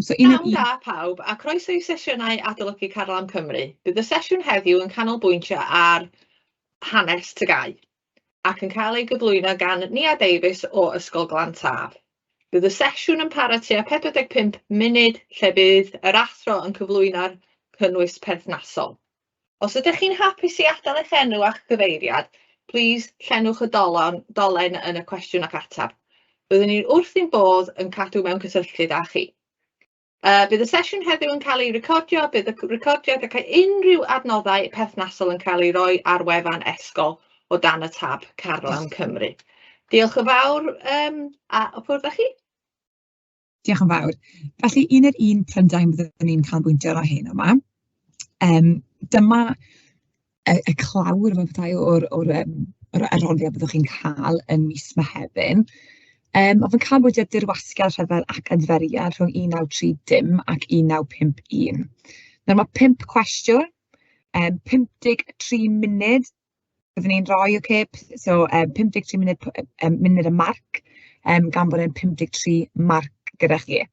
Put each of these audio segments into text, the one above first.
So uned Pnawn un... da pawb, a croeso i sesiynau adolygu Carlam Cymru. Bydd y sesiwn heddiw yn canolbwyntio ar hanes TGAU ac yn cael ei gyflwyno gan Nia Davies o Ysgol Glan Taf. Bydd y sesiwn yn para tua 45 munud lle bydd yr athro yn cyflwyno'r cynnwys perthnasol. Os ydych chi'n hapus i adael eich enw a'ch cyfeiriad, plîs llenwch y dolon, dolen yn y cwestiwn ac ateb. Byddwn ni'n wrth ein bodd yn cadw mewn cysylltiad â chi. Bydd y sesiwn heddiw yn cael ei recordio, bydd y recordiad ac unrhyw adnoddau perthnasol yn cael ei roi ar wefan Esgol o dan y tab Carlam Cymru. Diolch yn fawr a ffwrdd â chi. Diolch yn fawr. Felly, uned un Prydain byddwn ni'n canolbwyntio arno heno 'ma. Dyma y clawr fel petai o'r arholiad byddwch chi'n cael yn mis Mehefin. Ma' fe'n canolbwyntio ar dirwasgiad rhyfel ac adferiad rhwng 1930 ac 1951. Nawr ma' 5 cwestiwn, 53 munud byddwn ni'n rhoi, ocê, so 53 munud munud y marc, gan bod e'n 53 marc gyda chi.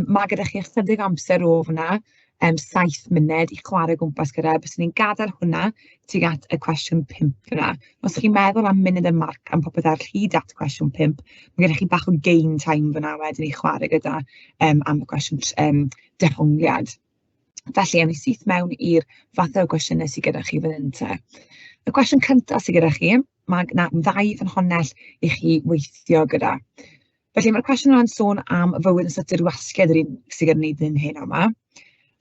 Ma' gyda chi ychydig o amser o fan'na, 7 munud i chwarae o gwmpas gyda. Byswn i'n gadael hwnna tuag at y cwestiwn 5 yna. Os chi'n meddwl am munud y marc am popeth arall hyd at cwestiwn 5, ma' gyda chi bach o gain time fan'na wedyn i chwarae gyda am y cwestiwn dehongliad. Felly, awn ni syth mewn i'r fathau o gwestiynau sydd gyda chi fan hyn te. Y cwestiwn cyntaf sydd gyda chi, mae 'na ddau ffynhonnell i chi weithio gyda. Felly, mae'r cwestiwn yma'n sôn am fywyd yn ystod dirwasgiad yr un sydd gyda ni fan hyn yma.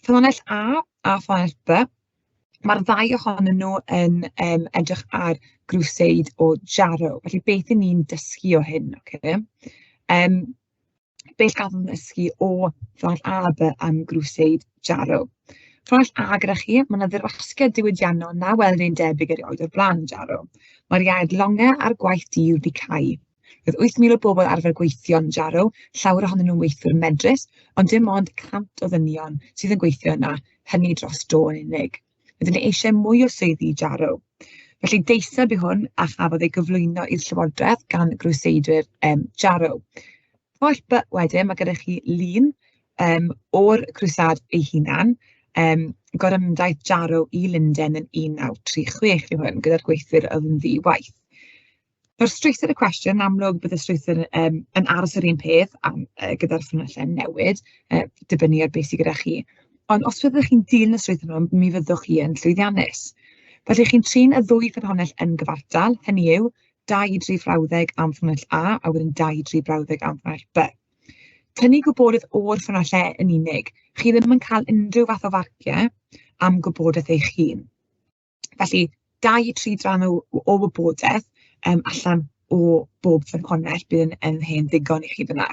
Ffynhonnell A a ffynhonnell B. Mae'r ddau ohonyn nhw yn edrych ar Crusade o Jarrow. Felly, beth 'y ni'n dysgu o hyn, ocê? Beth gallwn ddysgu o ffynhonnell A a B am Crusade Jarrow? Ffynhonnell A gyda chi, mae 'na ddirwasgiad diwydiannol na welwn ein debyg erioed o'r blaen yn Jarrow. Mae'r iaith longau a'r gwaith dur wedi cau. Roedd 8,000 o bobl arfer gweithio yn Jarrow, llawer ohonyn nhw'n weithwyr medrus, ond dim ond 100 o ddynion sydd yn gweithio yna, hynny dros dro yn unig. Rydyn ni eisiau mwy o swyddi i Jarrow. Felly deiseb yw hwn a chafodd ei gyflwyno i'r Llywodraeth gan grwseidwyr Jarrow. Holl B wedyn, mae gyda chi lun o'r crwsad ei hunan, gorymdaith Jarrow i Lundain yn 1936 yw hwn, gyda'r gweithwyr oedd yn ddi-waith. Mae'r strwythur y cwestiwn, yn amlwg bydd y strwythur yn aros yr un peth am yy gyda'r ffynonellau yn newid, dibynnu ar beth sydd gyda chi. Ond os fyddwch chi'n dilyn y strwythur hwn, mi fyddwch chi yn llwyddiannus. Felly chi'n trin y ddwy ffynhonnell yn gyfartal, hynny yw, 2 i 3 frawddeg am ffynhonnell A, a wedyn 2 i 3 brawddeg am ffynhonnell B. Tynnu gwybodaeth o'r ffynonellau yn unig, chi ddim yn cael unrhyw fath o farciau am gwybodaeth eich hun. Felly, 2 i 3 dran o wybodaeth allan o bob ffynhonnell bydd yn hen ddigon i chi fan'na.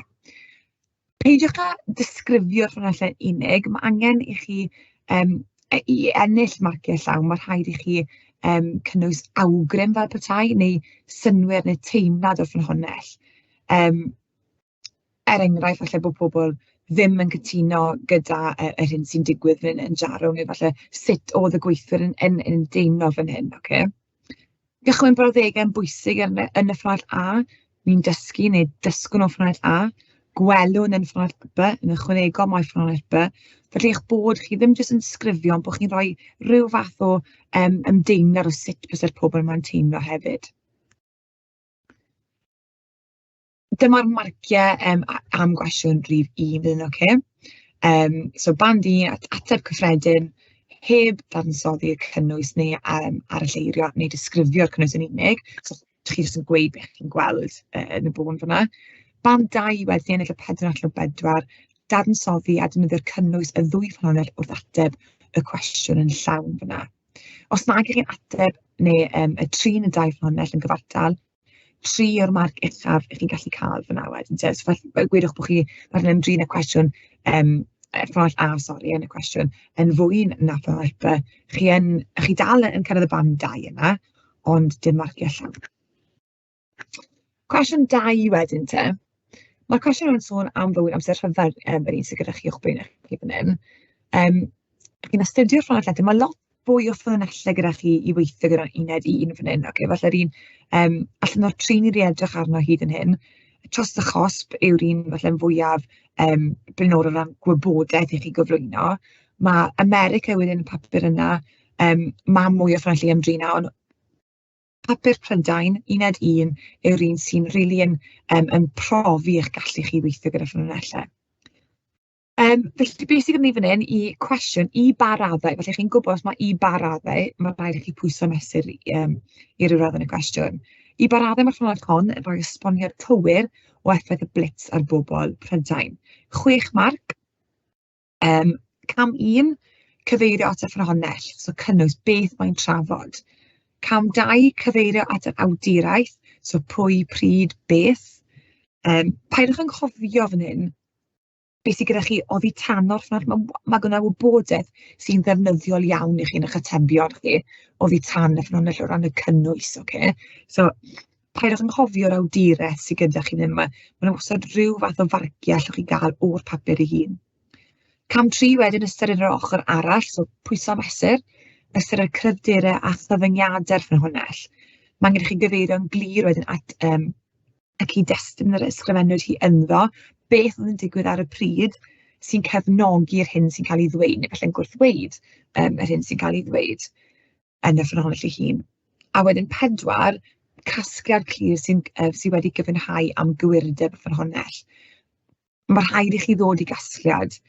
Peidiwch â disgrifio'r ffynonellau yn unig, ma' angen i chi, i ennill marciau llawn, ma' rhaid i chi cynnwys awgrym fel petai, neu synnwyr neu teimlad o'r ffynhonnell. Er enghraifft, falle bod pobl ddim yn cytuno gyda yr hyn sy'n digwydd fan hyn yn Jarrow, neu falle sut oedd y gweithwyr yn deimlo fan hyn, ocê. Gychwyn brawddegau yn bwysig yn y ffynhonnell A, ni'n dysgu neu dysgwn o ffynhonnell A, gwelwn yn ffynhonnell B, yn ychwanegol mae ffynhonnell B. Felly eich bod chi ddim jyst yn disgrifio, ond bod chi'n rhoi rhyw fath o ymdeimlad o sut byse'r pobl yma'n teimlo hefyd. Dyma'r marciau am gwestiwn rhif 1 fan hyn, ocê. So band un, ateb cyffredin, heb ddadansoddi'r cynnwys neu aralleirio neu disgrifio'r cynnwys yn unig. So chi jyst yn gweud beth chi'n gweld yn y bôn fan'na. Band 2 wedyn, ennill y 4 allan o 4, dadansoddi a defnyddio'r cynnwys y ddwy ffynhonnell wrth ateb y cwestiwn yn llawn fan'na. Os nag 'y chi'n ateb neu y trin y dau ffynhonnell yn gyfartal, 3 o'r marc uchaf 'y chi'n gallu cael fan'na wedyn te. So falle gwedwch bod chi falle'n ymdrin â cwestiwn, ffynhonnell A, sori, yn y cwestiwn, yn fwy na ffynhonnell B, chi dal yn cyrraedd y band 2 yna, ond dim marciau llawn. Cwestiwn 2 wedyn te. Mae'r cwestiwn yma'n sôn am fywyd amser rhyfel, yr un sydd gyda chi o'ch blaenau chi fan hyn. Chi'n astudio'r ffynonellau, mae lot fwy o ffynonellau gyda chi i weithio gyda'r uned un fan hyn. Ocê, falle'r un allan o'r tri ni 'di edrych arno hyd yn hyn, Tros y Chosb yw'r un falle fwyaf blaenorol o ran gwybodaeth i chi gyflwyno. Ma' America wedyn, y papur yna, ma' mwy o ffynonellau i ymdrin â, ond papur Prydain, uned 1, yw'r un sy'n rili yn profi eich gallu chi weithio gyda ffynonellau. Felly beth sydd gyda ni fan hyn i cwestiwn, i ba raddau, felly chi'n gwybod os mae i ba raddau, mae rhaid i chi pwyso mesur i ryw raddau yn y cwestiwn. I ba raddau mae'r ffynhonnell hon yn rhoi esboniad cywir o effaith y blitz ar bobl Prydain. 6 marc. Cam 1, cyfeirio at y ffynhonnell, so cynnwys beth mae'n trafod. Cam 2, cyfeirio at yr awduraeth, so pwy, pryd, beth. Paidwch anghofio fan hyn, beth sydd gyda chi oddi tano'r ffynhonnell. Ma' gynna wybodaeth sy'n ddefnyddiol iawn i chi yn eich atebion chi oddi tan y ffynhonnell o ran y cynnwys, ocê? So paidwch anghofio'r awduraeth sydd gyda chi fan hyn, ma' 'na wastad ryw fath o farciau allwch chi gael o'r papur ei hun. Cam 3 wedyn, ystyried yr ochr arall, so pwyso a mesur, ystyried y cryfderau a chyfyngiadau'r ffynhonnell. Mae angen i chi gyfeirio'n glir wedyn at y cyd-destun yr ysgrifennwyd hi ynddo, beth oedd yn digwydd ar y pryd sy'n cefnogi'r hyn sy'n cael ei ddweud, neu falle'n gwrthweud yr hyn sy'n cael ei ddweud yn y ffynhonnell ei hun. A wedyn 4, casgliad clir sydd wedi gyfiawnhau am gywirdeb y ffynhonnell. Mae rhaid i chi ddod i gasgliad,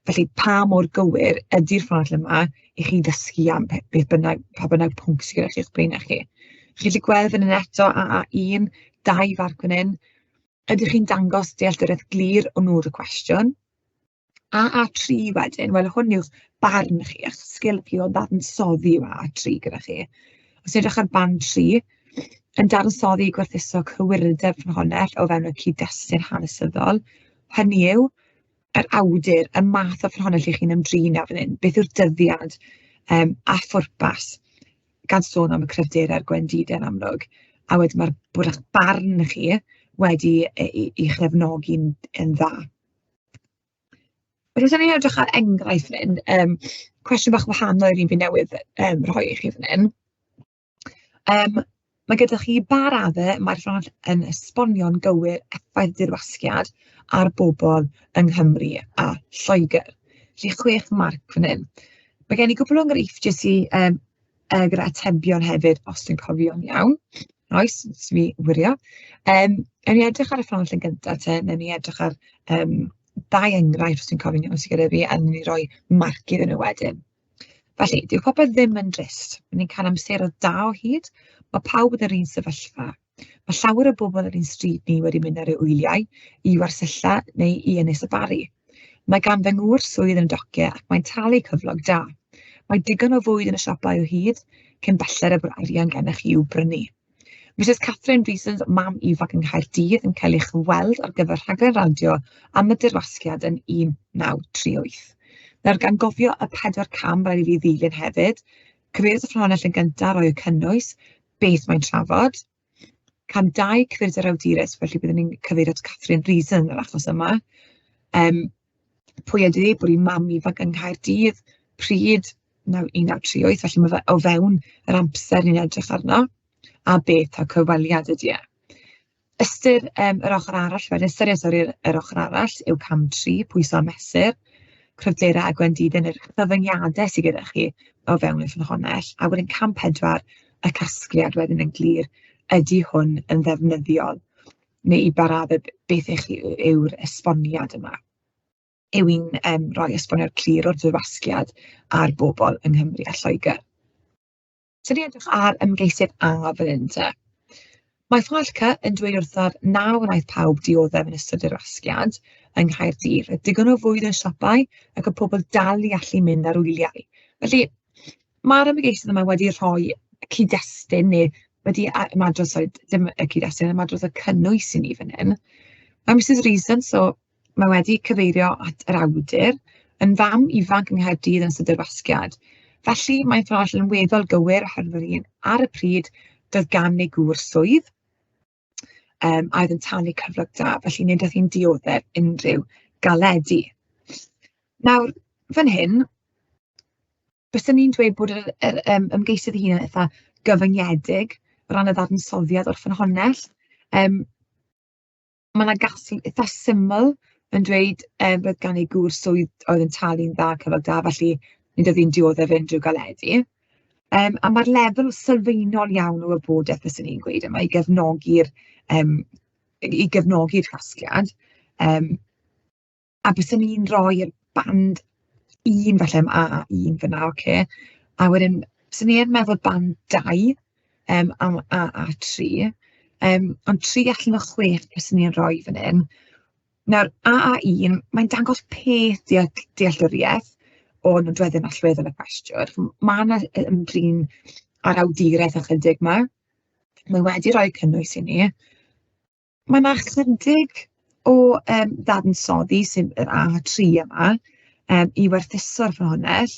felly pa mor gywir ydy'r ffynhonnell yma i chi ddysgu am beth bynnag, pa bynnag pwnc sydd gyda chi o'ch blaenau chi. Chi'n gallu gweld fan hyn eto AA1, 2 farc fan hyn. Ydych chi'n dangos dealltwriaeth glir o nod y cwestiwn? AA3 wedyn, wel hwn yw'ch barn chi, eich sgil chi o ddadansoddi yw AA3 gyda chi. Os ni'n edrych ar band 3, yn dadansoddi gwerthuso cywirdeb ffynhonnell o fewn y cyd-destun hanesyddol, hynny yw, yr awdur, y math o ffynhonnell i chi'n ymdrin â fan hyn, beth yw'r dyddiad a phwrpas, gan sôn am y cryfderau a'r gwendidau yn amlwg. A wedyn mae'r bod eich barn chi wedi ei chefnogi'n yn dda. Felly, os ni'n edrych ar enghraifft fan hyn, cwestiwn bach wahanol i'r un fi newydd rhoi i chi fan hyn. Mae gyda chi ba raddau mae'r ffynhonnell yn esbonio'n gywir effaith dirwasgiad ar bobl yng Nghymru a Lloegr. Felly 6 marc fan hyn. Mae gen i gwpl o enghreifftiau sy gyda atebion hefyd, os dwi'n cofio'n iawn. Oes, jyst i fi wirio. Ewn ni edrych ar y ffynhonnell yn gyntaf te, wnawn ni edrych ar ddau enghraifft, os dwi'n cofio'n iawn, sydd gyda fi, a wnawn ni roi marc iddyn nhw wedyn. Felly, dyw popeth ddim yn drist. Ni'n cael amseroedd da o hyd. Mae pawb yn yr un sefyllfa. Mae llawer o bobl ar ein stryd ni wedi mynd ar eu wyliau i wersylla neu i Ynys y Barri. Mae gan fy ngŵr swydd yn y dociau ac mae'n talu cyflog da. Mae digon o fwyd yn y siopau o hyd, cyn belled â bod arian gennych chi i'w brynu. Misus Catherine Reasons, mam ifanc yng Nghaerdydd, yn cael ei chyfweld ar gyfer rhaglen radio am y dirwasgiad yn 1938. Nawr, gan gofio y 4 cam rhaid i fi ddilyn hefyd, cyfeiriad y ffynhonnell yn gyntaf, rhoi y cynnwys, beth mae'n trafod. Cam 2, cyfeiriad yr awdures, felly byddwn ni'n cyfeirio at Catherine Reason yn yr achos yma. Pwy ydy hi? Bod hi'n mam ifanc yng Nghaerdydd, pryd, 1938, felly mae fe o fewn yr amser ni'n edrych arno, a beth a cyfweliad ydy e. Ystyr yr ochr arall, wedyn, ystyried, sori, yr ochr arall yw cam 3, pwyso a mesur, cryfderau a gwendidau neu'r cyfyngiadau sydd gyda chi o fewn y ffynhonnell, a wedyn cam 4, y casgliad wedyn yn glir, ydy hwn yn ddefnyddiol, neu i ba raddau beth eich yw'r esboniad yma. Yw hi'n rhoi esboniad clir o'r dirwasgiad ar bobl yng Nghymru a Lloegr. So ni'n edrych ar ymgeisydd A fan hyn te. Mae ffynhonnell C yn dweud wrtho'r na wnaeth pawb dioddef yn ystod dirwasgiad yng Nghaerdydd. Roedd digon o fwyd yn siopau ac oedd pobl dal i allu mynd ar wyliau. Felly mae'r ymgeisydd yma wedi rhoi cyd-destun neu wedi ymadrodd, sori, dim y cyd-destun, ymadrodd y cynnwys i ni fan hyn. Mae Mrs Reason, so mae wedi cyfeirio at yr awdur, yn fam ifanc yng Nghaerdydd yn ystod dirwasgiad. Felly, mae'n ffynhonnell yn weddol gywir oherwydd un ar y pryd doedd gan ei gŵr swydd, a oedd yn talu cyflog da, felly nid oedd hi'n dioddef unrhyw galedi. Nawr, fan hyn, byswn i'n dweud bod yr ymgeisydd ei hun yn eitha gyfyngedig o ran y ddadansoddiad o'r ffynhonnell. Ma' 'na gasglu eitha syml yn dweud roedd gan ei gŵr swydd oedd yn talu'n dda, cyflog da, felly nid oedd hi'n dioddef unrhyw galedu. A ma'r lefel sylfaenol iawn o wybodaeth fyswn i'n gweud yma i gefnogi'r yym i gefnogi'r casgliad. A byswn i'n rhoi'r band un falle am AA1 fan'na, ocê. A wedyn byswn i yn meddwl band 2 am AA3, ond 3 allan o 6 byswn i'n rhoi fan hyn. Nawr AA1, mae'n dangos peth dealltwriaeth o nodweddion allweddol y cwestiwn. Ma' 'na ymdrin â'r awduraeth ychydig 'ma. Mae wedi rhoi cynnwys i ni. Mae 'na chydig o ddadansoddi sy'n yr A3 yma i werthuso'r ffynhonnell.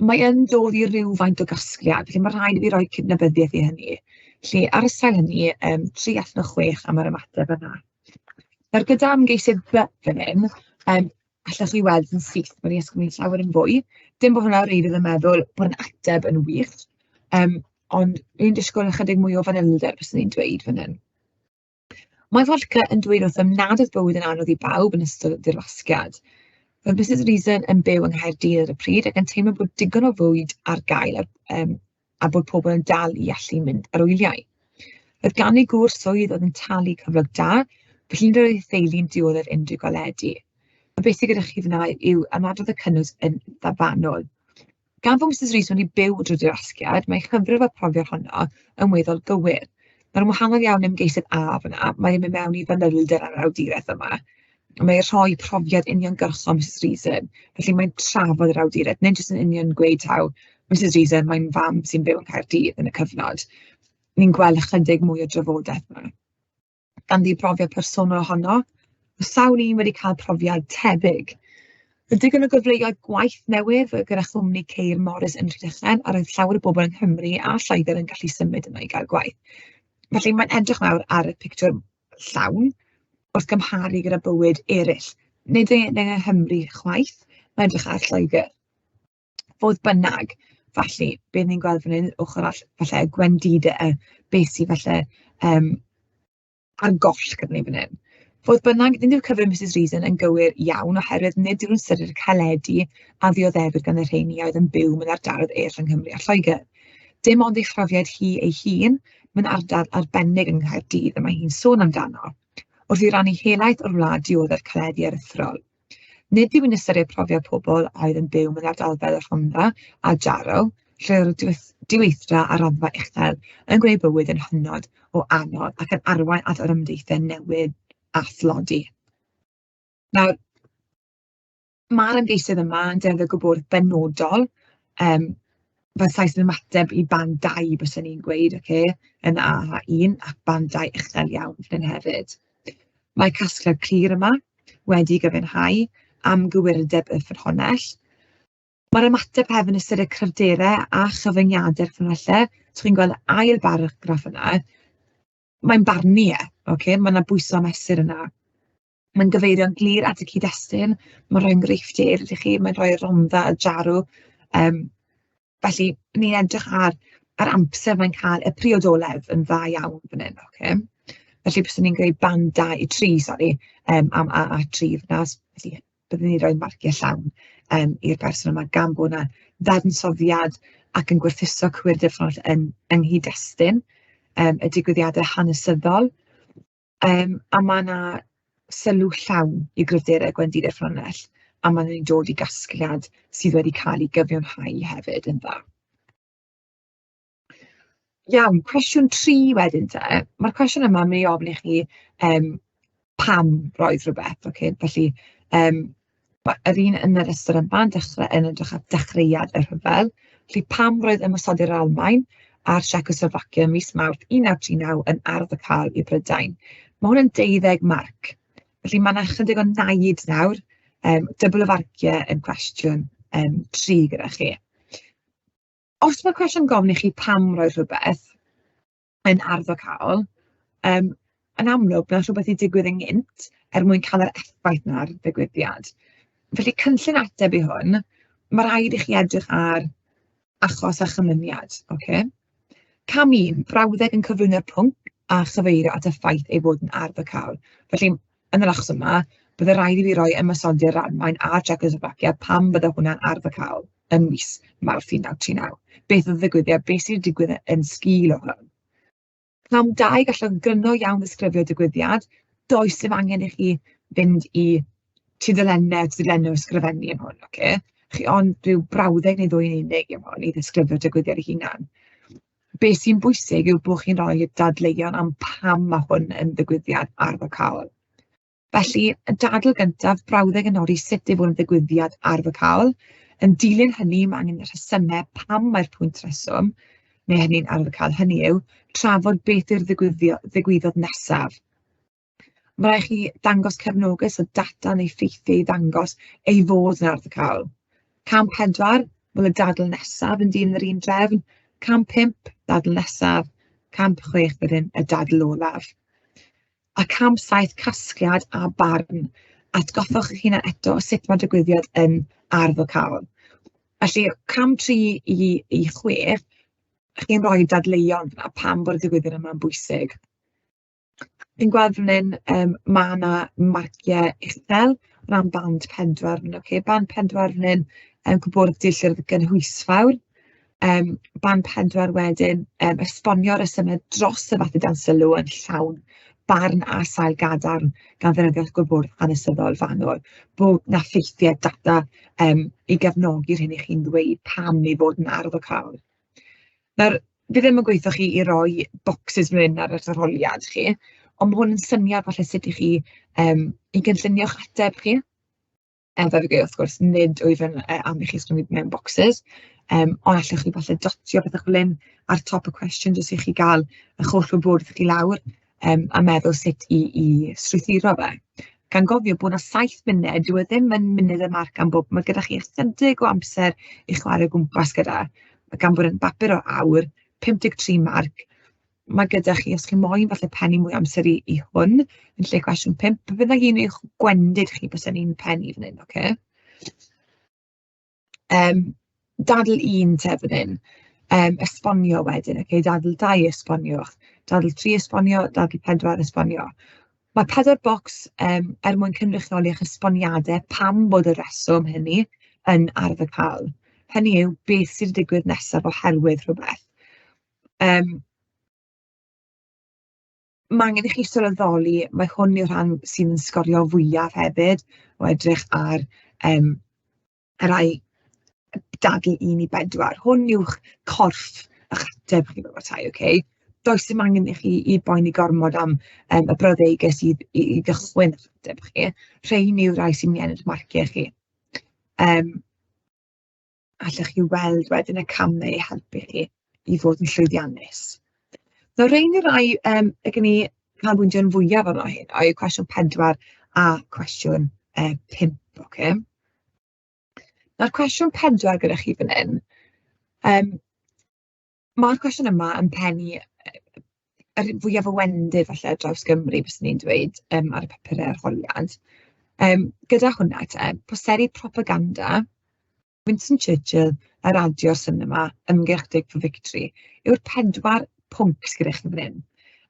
Mae yn dod i rywfaint o gasgliad, felly ma' rhaid i fi roi cydnabyddiaeth i hynny. Felly ar y sail hynny, 3 allan o 6 am yr ymateb yna. Nawr gyda ymgeisydd B fan hyn, allwch chi weld yn syth, mae 'di ysgrifennu llawer yn fwy. Dim bod hwnna o reidrwydd yn meddwl bod yn ateb yn wych, ond ni'n disgwyl ychydig mwy o fanylder byswn i'n dweud fan hyn. Mae Volker yn dweud wrthym nad oedd bywyd yn anodd i bawb yn ystod y dirwasgiad. Roedd Mrs Reason yn byw yng Nghaerdydd ar y pryd ac yn teimlo bod digon o fwyd ar gael ar, a bod pobl yn dal i allu mynd ar wyliau. Roedd gan ei gŵr swydd oedd yn talu cyflog da, felly nid oedd ei theulu'n dioddef unrhyw galedi. A beth sydd gyda chi fan'na yw ymadrodd y cynnwys yn ddafanol. Gan fod Misus Rees wedi byw drwy'r dirwasgiad, mae ei chyfrif a'r profiad honno yn weddol gywir. Mae'n wahanol iawn i ymgeisydd A fan'na, mae'n mynd mewn i fanylder ar yr awduraeth yma. Mae'n rhoi profiad uniongyrchol Misus Reason, felly mae'n trafod yr awduraeth, nid jyst yn union gweud taw Misus Reason, mae'n fam sy'n byw yng Nghaerdydd yn y cyfnod. Ni'n gweld ychydig mwy o drafodaeth 'ma. Ganddi brofiad personol ohono. Mae sawl un wedi cael profiad tebyg. Roedd digon o gyfleoedd gwaith newydd gyda chwmni ceir Morris yn Rhydychen, a roedd llawer o bobl yng Nghymru a Lloegr yn gallu symud yno i gael gwaith. Felly mae'n edrych nawr ar y pictiwr llawn wrth gymharu gyda bywyd eraill. Nid yng Nghymru chwaith, mae'n edrych ar Lloegr. Fodd bynnag, felly, be ni'n gweld fan hyn, ochr arall, falle y gwendidau, beth sydd falle ar goll gyda ni fan hyn. Fodd bynnag, nid yw cyfrif Mrs Reason yn gywir iawn oherwydd nid yw'n ystyried y caledi a ddioddefir gan y rheini a oedd yn byw mewn ardaloedd eraill yng Nghymru a Lloegr. Dim ond ei phrofiad hi ei hun mewn ardal arbennig yng Nghaerdydd y mae hi'n sôn amdano, wrth i rannu helaeth o'r wlad dioddef caledi aruthrol. Nid yw'n ystyried profiad pobl a oedd yn byw mewn ardal fel y Rhondda a Jarrow, lle oedd y diweithdra ar raddfa uchel yn gwneud bywyd yn hynod o anodd ac yn arwain at orymdeithiau newydd a thlodi. Nawr, mae'r ymgeisydd yma yn defnyddio gwybodaeth benodol, fel Sais yn ymateb i band 2 byswn i'n gweud, ocê, yn AA1 ac band 2 uchel iawn fan hyn hefyd. Mae casgliad clir yma wedi gyfiawnhau am gywirdeb y ffynhonnell. Mae'r ymateb hefyd yn ystyried cryfderau a chyfyngiadau'r ffynonellau. So chi'n gweld ail baragraff yna, mae'n barnu e, ocê, mae 'na bwyso a mesur yna. Mae'n gyfeirio'n glir at y cyd-destun, mae'n rhoi enghreifftiau eraill i chi, mae'n rhoi Rhondda a Jarrow. Felly ni'n edrych ar yr amser mae'n cael, y priodoledd yn dda iawn fan hyn, ocê. Felly byswn i'n gweud band 2, 3 sori, am AA3 fan'na, felly byddwn ni'n rhoi marciau llawn i'r person yma gan bod 'na ddadansoddiad ac yn gwerthuso cywirdeb ffynhonnell yng nghyd-destun y digwyddiadau hanesyddol. A ma' 'na sylw llawn i gryfderau gwendidau'r ffynhonnell, a maen nhw'n dod i gasgliad sydd wedi cael ei gyfiawnhau hefyd yn dda. Iawn, cwestiwn 3 wedyn te. Ma'r cwestiwn yma yn mynd i ofyn i chi pam roedd rhywbeth, ocê. Felly yr un yn yr ystod yma yn dechrau yn edrych ar dechreuad y rhyfel. Felly pam roedd ymosodiad yr Almaen ar Czechoslovakia ym mis Mawrth 1939 yn arwyddocaol i Brydain? Mae hwn yn 12 marc, felly mae 'na chydig o naid nawr, dybl o farciau yn cwestiwn 3 gyda chi. Os mae'r cwestiwn gofyn i chi pam roedd rhywbeth yn arwyddocaol, yn amlwg ma' rhywbeth 'di digwydd ynghynt er mwyn cael yr effaith 'na ar ddigwyddiad. Felly cynllun ateb i hwn, ma' raid i chi edrych ar achos a chanlyniad, ocê. Cam 1, brawddeg yn cyflwyno'r pwnc. a chyfeirio at y ffaith ei fod yn arwyddocaol. Felly, yn yr achos yma, bydde rhaid i fi roi ymosodiad yr Almaen ar Czechoslovakia pam bydde hwnna'n arwyddocaol ym mis Mawrth 1939. Beth oedd y ddigwyddiad, beth sydd wedi digwydd yn sgil o hwn? Cam 2, gallwch gryno iawn ddisgrifio digwyddiad. Does dim angen i chi fynd i tudalennau a tudalennau o ysgrifennu am hwn, ocê? Chi ond rhyw brawddeg neu ddwy yn unig am hwn i ddisgrifio'r digwyddiad ei hunan. Be sy'n bwysig yw bod chi'n rhoi dadleuon am pam mae hwn yn ddigwyddiad arwyddocaol. Felly, y dadl gyntaf, brawddeg yn nodi sut ei fod yn ddigwyddiad arwyddocaol. Yn dilyn hynny, mae angen rhesymau pam mae'r pwynt rheswm, neu hynny'n arwyddocaol, hynny yw, trafod beth yw'r ddigwyddodd nesaf. Mae rhaid chi dangos cefnogaeth o data neu ffeithiau i ddangos ei fod yn arwyddocaol. Cam 4, wel y dadl nesaf yn dilyn yr un drefn. Cam 5, dadl nesaf. Cam 6 wedyn, y dadl olaf. A cam 7, casgliad a barn. Atgoffwch eich hunan eto o sut mae'r digwyddiad yn arwyddocaol. Felly, cam 3 i 6, chi'n rhoi dadleuon fan'na pam bod y digwyddiad yma'n bwysig. Fi'n gweld fan hyn, ma' 'na marciau uchel o ran band 4 fan hyn, ocê, band 4 fan hyn, gwybodaeth dealltwriaeth gynhwysfawr. Band 4 wedyn, esbonio resymau dros y fath o dan sylw yn llawn barn a sail gadarn gan ddefnyddio gwybodaeth hanesyddol fanwl, bod 'na ffeithiau, data i gefnogi'r hyn 'y chi'n ddweud pam ei fod yn arwyddocaol. Nawr, fi ddim yn gweithio chi i roi bocsys fan hyn ar eich arholiad chi, ond ma' hwn yn syniad falle sut i chi i gynllunio'ch ateb chi. Fel fi gweud, wrth gwrs, nid wyf yn am i chi ysgrifennu mewn bocsys, ond allwch chi falle dotio pethau fel hyn ar top y cwestiwn jyst i chi gael eich holl wybodaeth chi lawr, a meddwl sut i strwythuro fe. Gan gofio bod 'na 7 munud, dyw e ddim yn munud y marc am bob, ma' gyda chi ychydig o amser i chwarae o gwmpas gyda, gan bod e'n bapur o awr, 53 marc, mae gyda chi, os chi moyn falle pennu mwy o amser i hwn yn lle cwestiwn 5, be bynnag un yw'ch gwendid chi bysen i'n pennu fan hyn, ocê? Dadl 1 te fan hyn, esbonio wedyn, ocê, dadl 2 esboniwch, dadl 3 esbonio, dadl 4 esbonio. Mae 4 bocs er mwyn cynrychioli eich esboniadau pam bod y reswm hynny yn arwyddocaol. Hynny yw, beth sydd wedi digwydd nesaf oherwydd rhywbeth. Ma' angen i chi sylweddoli, mai hwn yw'r rhan sydd yn sgorio fwyaf hefyd, o edrych ar y rai dadl 1 i 4. Hwn yw'ch corff eich ateb chi fel petai, ocê? Does dim angen i chi i boeni gormod am y brawddegau sydd i gychwyn eich ateb chi. Rhein yw'r rhai sy'n mynd i ennill marciau chi. Allwch chi weld wedyn y camau i helpu chi i fod yn llwyddiannus. Nawr, rhein yw'r rhai y gen i canolbwyntio'n fwyaf arno heno, yw cwestiwn 4 a cwestiwn 5, ocê? Nawr, cwestiwn 4 gyda chi fan hyn, ma'r cwestiwn yma yn pennu yr fwyaf o wendid falle ar draws Gymru, byswn i'n dweud, ar y papurau arholiad. Gyda hwnna te, posteri propaganda, Winston Churchill, y radio a'r sinema, ymgyrch Dig for Victory, yw'r pedwar pwnc sydd gyda chi fan hyn.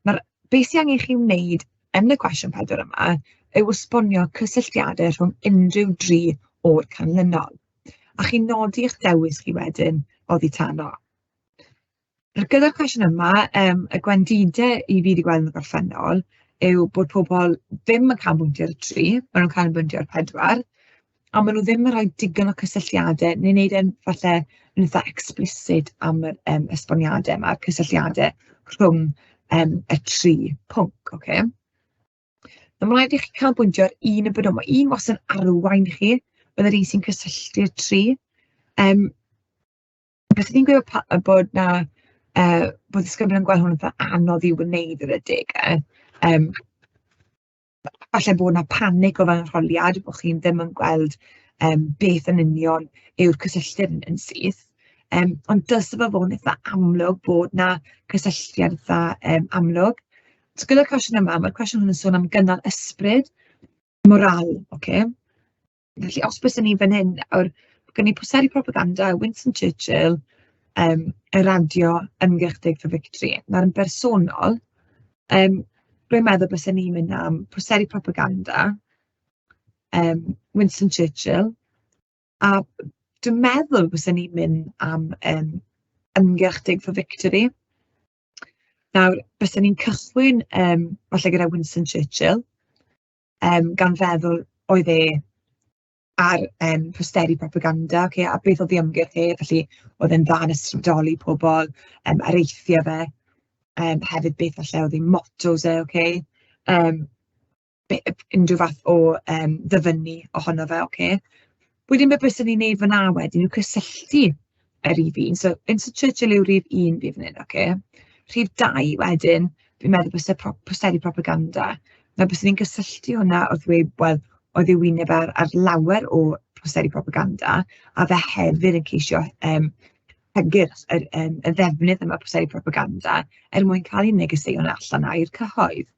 Nawr, be sy angen i chi wneud yn y cwestiwn 4 yma yw esbonio cysylltiadau rhwng unrhyw dri o'r canlynol. A chi'n nodi eich dewis chi wedyn oddi tano. Nawr gyda'r cwestiwn yma, y gwendidau i fi 'di gweld yn y gorffennol yw bod pobl ddim yn canolbwyntio ar y 3, maen nhw'n canolbwyntio ar 4, a maen nhw ddim yn rhoi digon o cysylltiadau neu wneud e'n falle yn eitha explicit am yr esboniadau yma, a'r cysylltiadau rhwng y 3 pwnc, ocê. Nawr, mae'n rhaid i chi canolbwyntio ar un yn benodol, ma' un wastad yn arwain chi, fel yr un sy'n cysylltu'r 3. Byswn i'n gweud bod 'na bod disgyblion yn gweld hwn yn eitha anodd i'w wneud ar adegau. Falle bod 'na panig o fewn arholiad, bod chi ddim yn gweld beth yn union yw'r cysylltiad yn syth. Ond dylse fe fod yn eitha amlwg bod 'na cysylltiad eitha amlwg. So gyda'r cwestiwn yma, ma'r cwestiwn hwn yn sôn am gynnal ysbryd, morale, ocê. Felly os byswn ni fan hyn nawr, ma' gen i posteri propaganda Winston Churchill, y radio, ymgyrch Dig for Victory. Nawr yn bersonol, Rwy'n meddwl bysen ni'n mynd am posteri propaganda, Winston Churchill, a dwi'n meddwl bysen ni'n mynd am ymgyrch Dig for Victory. Nawr, bysen ni'n cychwyn falle gyda Winston Churchill, gan feddwl oedd e ar posteri propaganda, ocê, a beth oedd ei ymgyrch e, felly oedd e'n dda yn ysbrydoli pobl, areithiau fe, hefyd beth falle oedd ei mottos e, ocê, be unrhyw fath o ddyfynnu ohono fe, ocê. Wedyn be byswn i'n wneud fan'na wedyn yw cysylltu y rif un, so Winston Churchill yw rhif un fi fan hyn, ocê. Rhif dau wedyn, fi'n meddwl byse posteri propaganda. Nawr byswn i'n cysylltu hwnna wrth ddweud, wel, oedd ei wyneb ar lawer o posteri propaganda, a fe hefyd yn ceisio hygyrch y ddefnydd yma o posteri propaganda er mwyn cael ei negeseuon allan 'na i'r cyhoedd.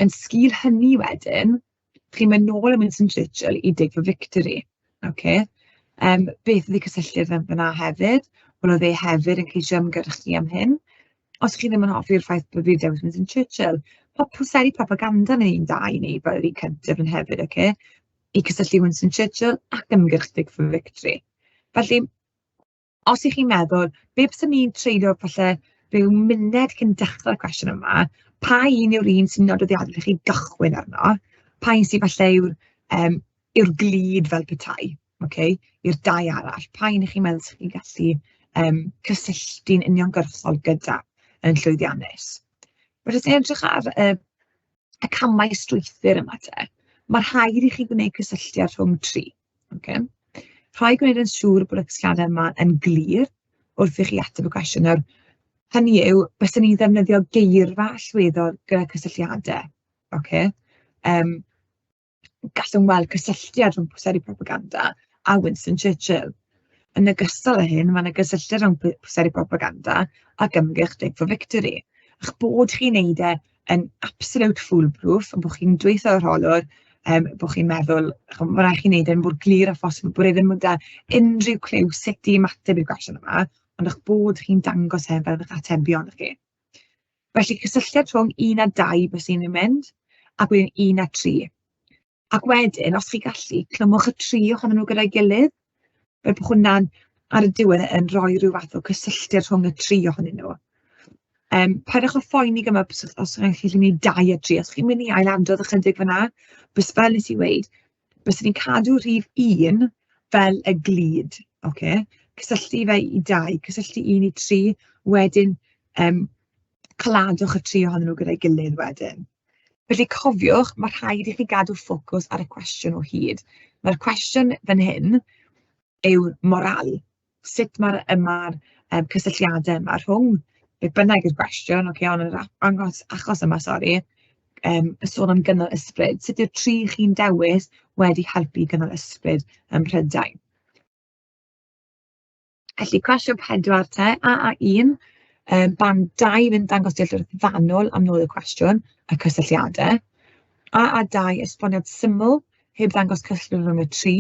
Yn sgil hynny wedyn, chi'n mynd nôl i Winston Churchill i Dig for Victory, ocê. Beth oedd ei cysylltiad fe fan'na hefyd? Wel, oedd e hefyd yn ceisio ymgyrchu am hyn. Os chi ddim yn hoffi'r ffaith bod fi 'di dewis Winston Churchill, ma' posteri propaganda yn un da i wneud fel yr un cyntaf yn hefyd, ocê, i cysylltu Winston Churchill ac ymgyrch Dig for Victory. Felly, os 'y chi'n meddwl, be byswn i'n treulio falle ryw muned cyn dechrau'r cwestiwn yma, pa un yw'r un sy'n nodweddiadol i chi gychwyn arno? Pa un sydd falle yw'r glud fel petai, ocê, i'r dau arall? Pa un 'y chi'n meddwl 'sech chi'n gallu cysylltu'n uniongyrchol gyda yn llwyddiannus? Felly, os ni'n edrych ar y camau strwythur yma te, ma' rhaid i chi gwneud cysylltiad rhwng tri. Ocê. Rhaid gwneud yn siŵr bod y cysylltiadau yma yn glir wrth i chi ateb y cwestiwn. Nawr, hynny yw, byswn i'n ddefnyddio geirfa allweddol gyda cysylltiadau, ocê. Gallwn weld cysylltiad rhwng posteri propaganda a Winston Churchill. Yn ogystal â hyn, mae 'na gysylltiad rhwng posteri propaganda ac ymgyrch Dig for Victory. Eich bod chi'n wneud e yn absolute foolproof, a bod chi'n dweud wrth yr arholwr bod chi'n meddwl, chimod, ma' raid chi wneud e'n mor glir â phosib, bod e ddim yn gael unrhyw cliw sut i ymateb i'r cwestiwn yma, ond eich bod chi'n dangos e fel eich atebion chi. Felly cysylltiad rhwng 1 a 2 byswn i'n mynd, ac wedyn 1 a 3. Ac wedyn, os chi'n gallu, clymwch y tri ohonyn nhw gyda'i gilydd, fel bod hwnna'n ar y diwedd yn rhoi rhyw fath o cysylltiad rhwng y tri ohonyn nhw. Peidiwch â phoeni gymaint os chi'n gallu gwneud 2 a 3, os chi'n mynd i ailadrodd ychydig fan'na, bys fel wnes i weud, byswn i'n cadw rhif 1 fel y glud, ocê? Cysylltu fe i 2, cysylltu 1 i 3, wedyn coladwch y tri ohonyn nhw gyda'i gilydd wedyn. Felly cofiwch, ma' rhaid i chi gadw ffocws ar y cwestiwn o hyd. Mae'r cwestiwn fan hyn yw morâl. Sut ma'r ma'r cysylltiadau yma rhwng beth bynnag yw'r gwestiwn, ocê, ond yn yr angos achos yma, sori, y sôn am gynnal ysbryd. Sut yw'r tri chi'n dewis wedi helpu i gynnal ysbryd ym Mhrydain? Felly cwestiwn 4 te, AA1, band 2 yn dangos dealltwriaeth fanwl am nod y cwestiwn, y cysylltiadau. AA2, esboniad syml, heb ddangos cysylltiad rhwng y tri.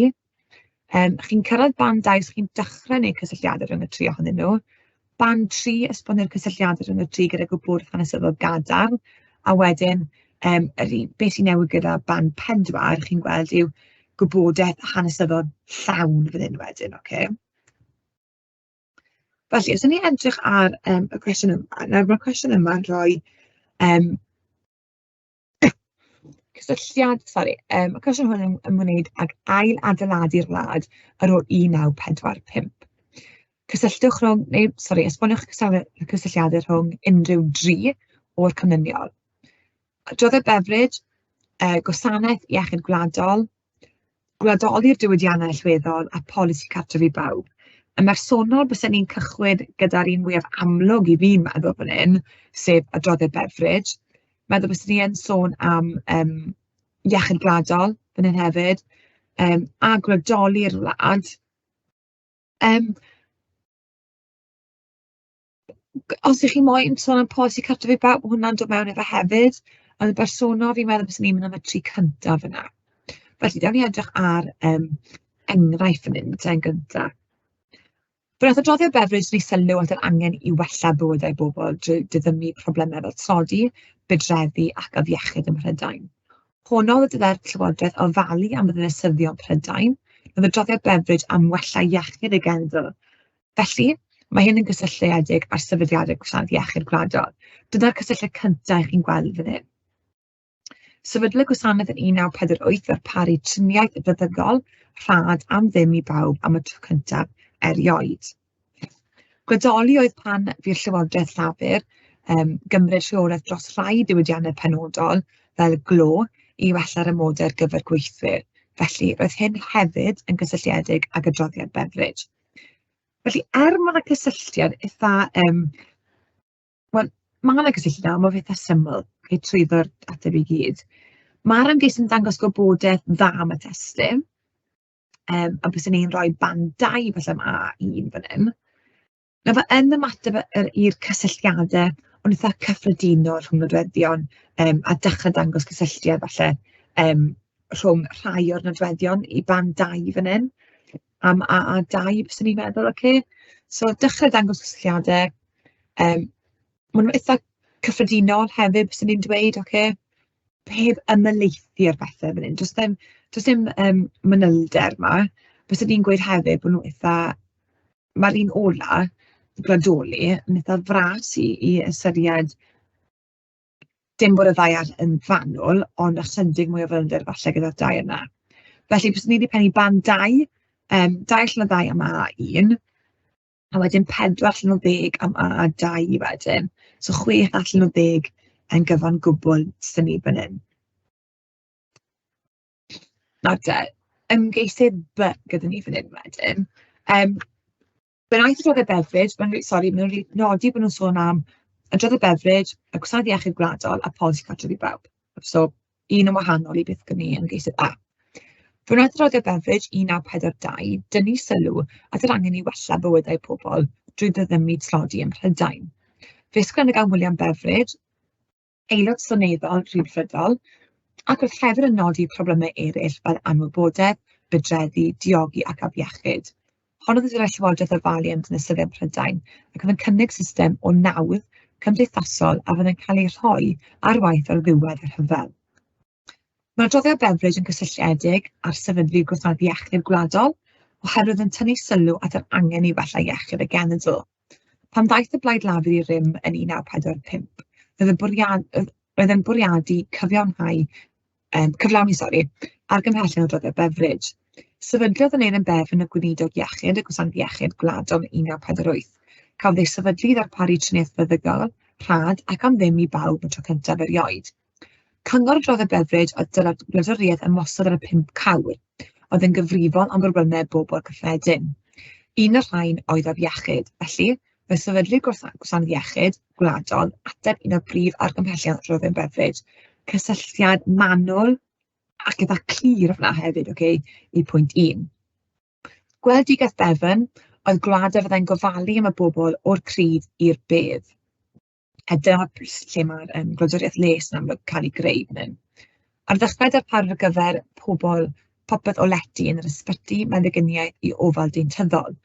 Chi'n cyrraedd band 2 os chi'n dechrau gwneud cysylltiadau rhwng y tri ohonyn nhw. Band 3, esbonio'r cysylltiadau rhwng y tri gyda gwybodaeth hanesyddol gadarn. A wedyn, yr un, beth sy'n newid gyda band 4, chi'n gweld, yw gwybodaeth hanesyddol llawn fan hyn wedyn, ocê. Felly, os 'y ni'n edrych ar y cwestiwn yma, nawr ma'r cwestiwn yma'n rhoi cysylltiad, sori, y cwestiwn hwn yn ymwneud ag ail-adeiladu'r wlad ar ôl 1945. Cysylltwch rhwng, neu sori, esboniwch y cysylltiadau rhwng unrhyw dri o'r canlyniol. Adroddai Beveridge, Gwasanaeth Iechyd Gwladol, gwladoli'r diwydiannau allweddol a polisi cartref i bawb. Yn bersonol, bysen i'n cychwyn gyda'r un mwyaf amlwg i fi'n meddwl fan hyn, sef adroddiad Beveridge. Meddwl byswn i yn sôn am iechyd gwladol fan hyn hefyd, a gwladoli'r wlad. Os 'y chi moyn sôn am polisi cartref i bawb, ma' hwnna'n dod mewn iddo hefyd. Ond yn bersonol, fi'n meddwl byswn i'n mynd am y tri cyntaf yna. Felly, gawn ni edrych ar enghraifft fan hyn te yn gynta. Fe wnaeth adroddiad Beveridge roi sylw at yr angen i wella bywydau bobl drwy diddymu problemau fel tlodi, budreddi ac afiechyd ym Mhrydain. Honnodd y dylai'r Llywodraeth ofalu am ddinasyddion Prydain. Roedd adroddiad Beveridge am wella iechyd y genedl. Felly, mae hyn yn gysylltiedig â'r sefydliadau Gwasanaeth Iechyd Gwladol. Dyna'r cysylltiad cyntaf i chi'n gweld fan hyn. Sefydlwyd gwasanaeth yn 1948 i ddarparu triniaeth feddygol rhad am ddim i bawb am y tro cyntaf erioed. Gwladoli oedd pan fu'r Llywodraeth Llafur gymryd rheolaeth dros rai diwydiannau penodol, fel glo, i wella'r amodau ar gyfer gweithwyr. Felly, roedd hyn hefyd yn gysylltiedig ag adroddiad Beveridge. Felly, er ma' 'na cysylltiad eitha wel, ma' 'na gysylltiad ond ma' fe eitha syml, chi trwyddo'r ateb i gyd. Ma'r ymgeisydd yn dangos gwybodaeth dda am y testun, a byswn i'n rhoi band 2 falle am A1 fan hyn. Nawr, fe yn ymateb i'r cysylltiadau, ond eitha cyffredinol rhwng nodweddion, a dechrau dangos cysylltiad falle rhwng rhai o'r nodweddion i band 2 fan hyn, am AA2 byswn i'n meddwl, ocê. So dechrau dangos cysylltiadau, maen nhw'n eitha cyffredinol hefyd byswn i'n dweud, ocê. Heb ymhelaethu ar bethe fan hyn, does dim manylder 'ma. Byswn i'n gweud hefyd bod nhw'n eitha... Ma'r un ola, gwladoli, yn eitha fras i ystyried dim bod y ddaear yn fanwl, ond ychydig mwy o fanylder falle gyda'r dau yna. Felly, byswn i 'di pennu band 2, 2 allan o 2 am A1, a wedyn 4 allan o 10 am A2 wedyn. So 6 allan o 10 yn gyfan gwbl sy'n ni fan hyn. Nawr te, ymgeisydd B gyda ni fan hyn wedyn. Fe wnaeth Adroddau Beveridge, maen nhw, sori, maen nhw wedi nodi bod nhw'n sôn am Adroddau Beveridge, y Gwasanaeth Iechyd Gwladol a Polisi Cartref i Bawb. So, un yn wahanol i beth gynnon ni yn ymgeisydd A. Fe wnaeth Adroddiad Beveridge 1942 dynnu sylw at yr angen i wella bywydau pobl drwy ddiddymu tlodi ym Mhrydain. Fe ysgrifennwyd gan William Beveridge, aelod seneddol Rhyddfrydol, ac roedd hefyd yn nodi problemau eraill fel anwybodaeth, budreddi, diogi ac afiechyd. Honnodd y dylai Llywodraeth ofalu am ddinasyddion Prydain ac oedd yn cynnig system o nawdd cymdeithasol a fyddai'n cael ei rhoi ar waith ar ddiwedd y rhyfel. Mae'r adroddiad Beveridge yn gysylltiedig â'r sefydlu Gwasanaeth Iechyd Gwladol oherwydd yn tynnu sylw at yr angen i wella iechyd y genedl. Pan ddaeth y Blaid Lafur i rym yn 1945, roedd y bwriad, roedd yn bwriadu cyfiawnhau, cyflawni, sori, argymhellion adroddiad Beveridge. Sefydlodd Aneurin Bevan y Gweinidog Iechyd y Gwasanaeth Iechyd Gwladol yn 1948. Cafodd ei sefydlu i ddarparu triniaeth feddygol, rhad ac am ddim i bawb y tro cyntaf erioed. Cyngor adroddiad Beveridge oedd dylai'r wladwriaeth ymosod ar y pump cawr, oedd yn gyfrifol am broblemau bobl cyffredin. Un o'r rhain oedd afiechyd, felly fe sefydlwyd Gwasanaeth Iechyd Gwladol ateb un o brif argymhellion adroddiad Beveridge, cysylltiad manwl ac eitha clir fan'na hefyd, ocê, i pwynt un. Gweledigaeth Bevan oedd gwlad a fyddai'n gofalu am y bobl o'r crydd i'r bedd. A dyna lle ma'r gwladwriaeth les yn amlwg cael ei greu fan hyn. Ar ddechrau darparu ar gyfer pobl, popeth o lety yn yr ysbyty, meddyginiaeth i ofal deintyddol.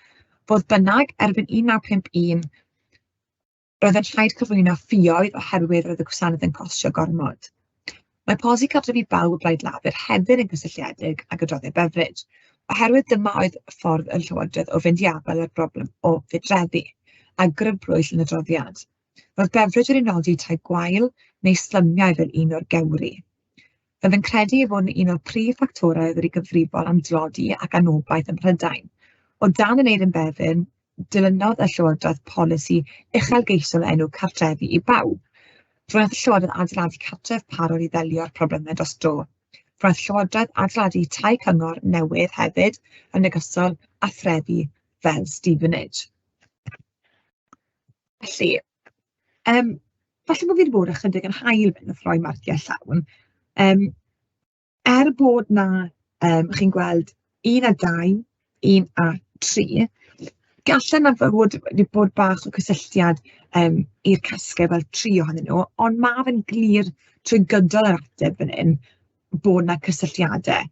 Fodd bynnag, erbyn 1951, roedd yn rhaid cyflwyno ffioedd oherwydd roedd y gwasanaeth yn costio gormod. Mae polisi cartref i bawb y Blaid Lafur hefyd yn gysylltiedig ag adroddiad Beveridge, oherwydd dyma oedd ffordd y Llywodraeth o fynd i afael â'r broblem o fudreddi, a grybwyll yn adroddiad. Roedd Beveridge wedi nodi tai gwael neu slymiau fel un o'r gewri. Roedd yn credu ei fod yn un o'r prif ffactorau oedd wedi gyfrifol am dlodi ac anobaith ym Mhrydain. O dan Aneurin Bevan, dilynodd y Llywodraeth polisi uchelgeisiol enw Cartrefi i Bawb. Fe wnaeth y Llywodraeth adeiladu cartref parod i ddelio â'r problemau dros dro. Fe wnaeth y Llywodraeth adeiladu tai cyngor newydd hefyd, yn ogystal â threfi fel Stevenage. Felly, falle bod fi wedi bod ychydig yn hael fan wrth roi marciau llawn. Er bod 'na, chi'n gweld, 1 a 2, 1 a 3, gallai 'na fod wedi bod bach o cysylltiad i'r casgliad fel 3 ohonyn nhw, ond ma' fe'n glir trwy gydol yr ateb fan hyn bod 'na cysylltiadau.